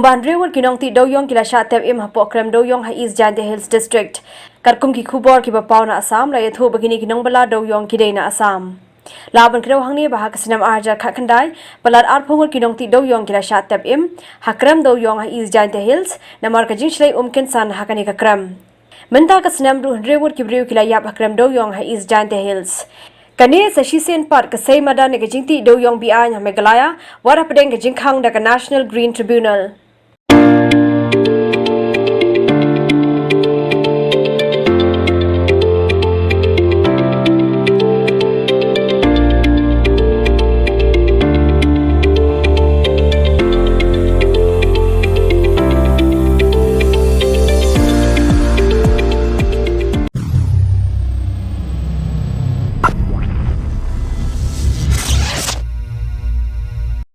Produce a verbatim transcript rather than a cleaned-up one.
Ba hynriew ngut ki nongtih dewiong ki la shah tep im hapoh krem dewiong ha East Jaintia Hills District. Katkum ki khubor kiba paw na Assam la ïathuh ba kine ki nongbylla dewiong ki dei na Assam. Lah ban kdew hangne ba ha ka snem ar hajar khatkhyndai, palat arphew ngut ki nongtih dewiong ki la shah tep im ha krem dewiong ha East Jaintia Hills namar ka jingshlei um kynsan ha kane ka krem. Mynta ka snem ruh hynriew ngut ki briew ki la ïap ha krem dewiong ha East Jaintia Hills. Kane sa shisien pat ka sei madan ïa ka jingtih dewiong be-aiñ ha Meghalaya, wat hapdeng ka jingkhang da ka National Green Tribunal.